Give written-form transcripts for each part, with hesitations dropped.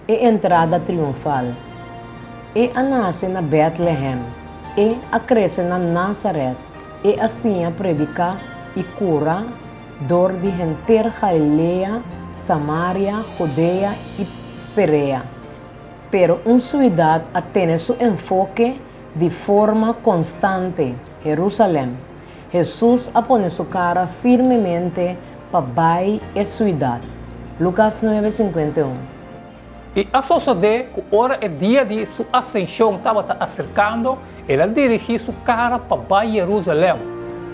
E entrada triunfal. E a nase na Bètlehèm. E a krese na Názarèt. E a siña prediká i kura dor di henter Galilea, Samaria, Judea i Perea. Pero un suidat a tene su enfoke di forma konstante, Herúsalèm. Hesus a pone su kara firmemente pa bai e suidat. Lukas nuebe, 51. I a sosodé ku ora e dia di su asenshon tabata aserkando, el a dirigí su kara pa bai Herúsalèm.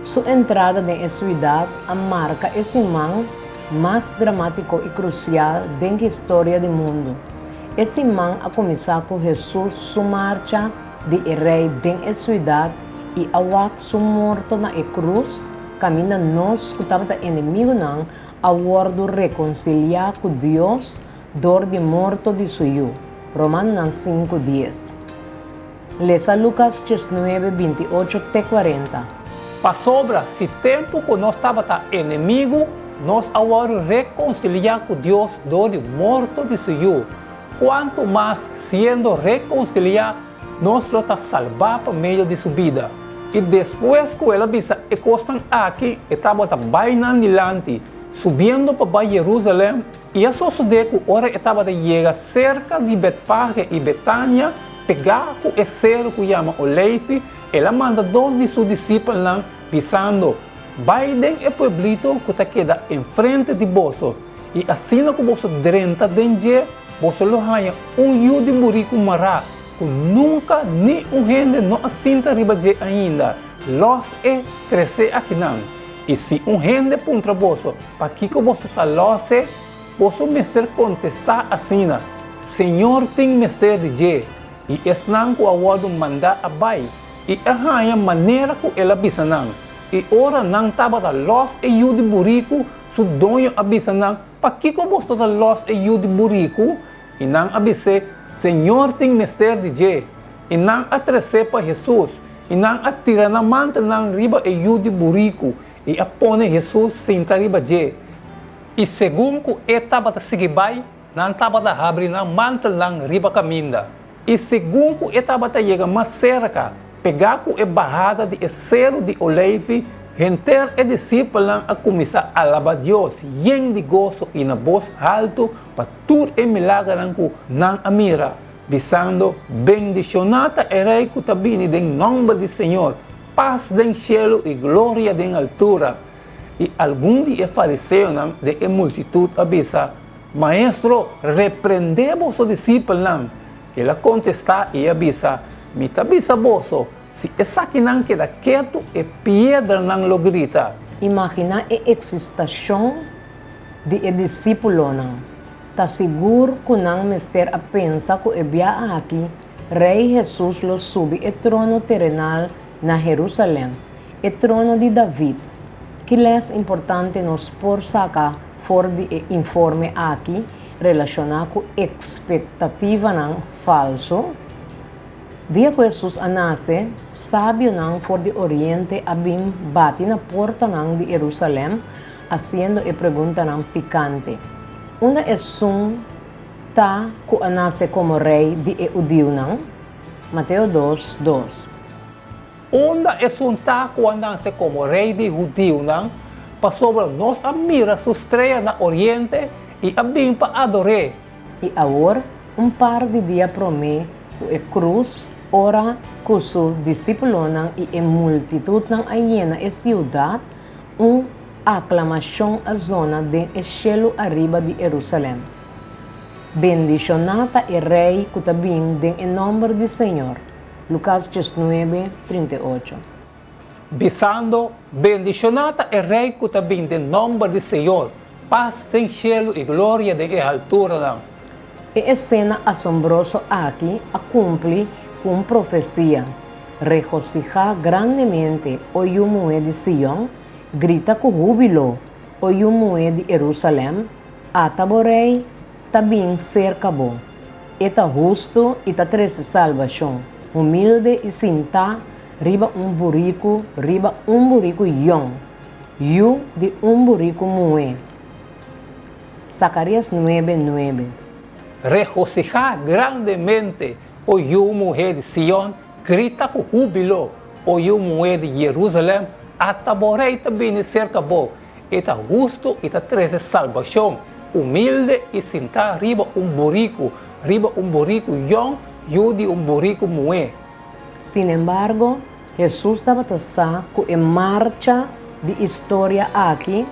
Su entrada den e suidat a marka e siman mas dramátiko i krusial den historia di mundu. E siman a kuminsá ku Hesus su marcha di e Rei den e suidat i a wak su morto na e krus, kaminda nos ku tabata enemigunan a wòrdu rekonsiliá ku Dios dor di morto di su Yu. Romanonan sinku, dies. Lesa Lukas 19, 28 te 40. Pasobra si tempu ku nos tabata enemigu, nos a wòrdu rekonsiliá ku Dios dor di morto di su Yu, kuantu mas siendo rekonsiliá nos lo ta salbá pa medio di su bida. I despues ku el a bisa e kosnan aki, e tabata bai nan dilanti, subiendo pa bai Jerusalèm, I a sosodé ku ora e tabata yega serka di Betfage i Betania, pegá ku e seru ku yama Oleifi, el a manda dos di su disipelnan, bisando, Bai den e pueblito ku ta keda enfrente di boso, i asina ku boso drenta den dje, boso lo haña un yu di buriku mará, ku nunka ni un hende no a sinta riba dje ainda. Lòs e, tres'é akinan. I si un hende puntra boso, Pakiko boso ta lòs e? Boso mester kontestá asina, Señor tin mester di dje. I esnan ku a wòrdu mandá a bai, i a haña manera ku el a bisa nan. I ora nan tabata lòs e yu di buriku, su doño a bisa nan, Pakiko boso ta lòs e yu di buriku? I nan a bis'é, Señor tin mester di dje. I nan a tres'é pa Hesus, i nan a tira nan mantelnan riba e yu di buriku, i a pone Hesus sinta riba dje. I segun ku e tabata sigui bai, nan tabata habri nan mantelnan riba kaminda. I segun ku e tabata yega mas serka, pegá ku e bahada di e Seru di Oleifi, henter e disipelnan a kuminsá alabá Dios yen di goso i na bos haltu pa tur e milagernan ku nan a mira, bisando, Bendishoná ta e Rei ku ta bini den nòmber di Señor! Pas den shelu i gloria den altura! I algun di e fariseonan den e multitut a bisa, Maestro, reprendé boso disipelnan. El a kontestá i a bisa, Mi ta bisa boso, si esakinan keda ketu, e piedranan lo grita. Imaginá e eksistashon di e disípulonan. Ta sigur ku nan mester a pensa ku e bia aki Rei Hesus lo subi e trono terenal na Herúsalèm, e trono di David. Ki lès importante nos por saka for di e informe aki relashoná ku ekspektativanan falsu? Dia ku Hesus a nase, sabionan for di Oriente a bin bati na portanan di Herúsalèm hasiendo e preguntanan pikante, Unda esun ta ku a nase komo rei di e hudiunan? Mateo dos, dos. Unda esun ta ku a nase komo rei di hudiunan? Pasobra nos a mira su strea na oriente i a bin pa ador'é. I awor, un par di dia promé ku e krus, ora ku su disípulonan i e multitutnan a yena e siudat, un aklamashon a zona den e shelu ariba di Herusalèm, Bendishoná ta e Rei ku ta bin den e nòmber di Señor! Lukas 19, 38. Bisando, Bendishoná ta e Rei ku ta bin den nòmber di Señor! Pas den shelu i gloria den e halturanan! E esena asombroso aki a kumpli ku un profesia, Regosihá grandemente, o yu muhé di Sion, grita ku húbilo, o yu muhé di Herusalèm, ata bo rei ta bin serka bo. E ta hustu i ta trese salbashon, humilde i sintá riba un buriku, riba un buriku yòn, yu di un buriku muhé. Sakarias nuebe, nuebe. Regosihá grandemente, o yu muhé di Sion, grita ku húbilo, o yu muhé di Jerusalèm, ata bo rei ta bini serka bo, e ta hustu i ta trese salbashon, humilde i sintá riba un buriku, riba un buriku yòn, yu di un buriku muhé. Sinembargo, Hesus tabata sa ku e marcha di historia aki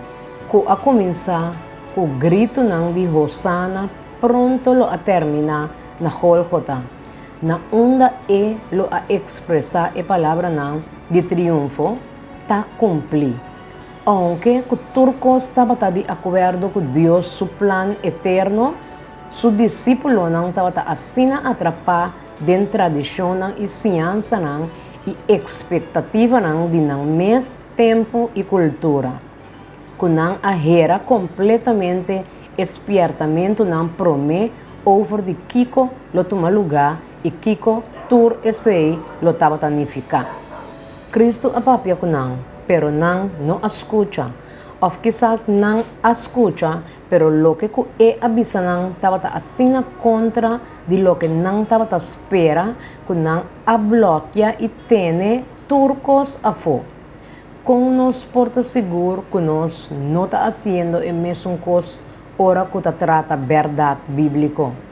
ku a kuminsá ku gritunan di Hosana pronto lo a terminá na Gólgota, na unda e lo a ekspresá e palabranan di triunfo, Ta kumplí. Ounke ku tur kos tabata di akuerdo ku Dios su plan eterno, su disípulonan tabata asina atrapá den tradishonnan i siñansanan i ekspektativanan di nan mes tempu i kultura, ku nan a hera kompletamente e spièrtamentunan promé over di kiko lo tuma lugá i kiko tur esei lo tabata nifiká. Kristu a papia ku nan, pero nan no a skucha, òf kisas nan a skucha, pero loke ku e a bisa nan tabata asina kontra di loke nan tabata spera ku nan a blòkia i tene tur kos afó. Kon nos por ta sigur ku nos no ta hasiendo e mesun kos ora ku ta trata bèrdat bíbliko?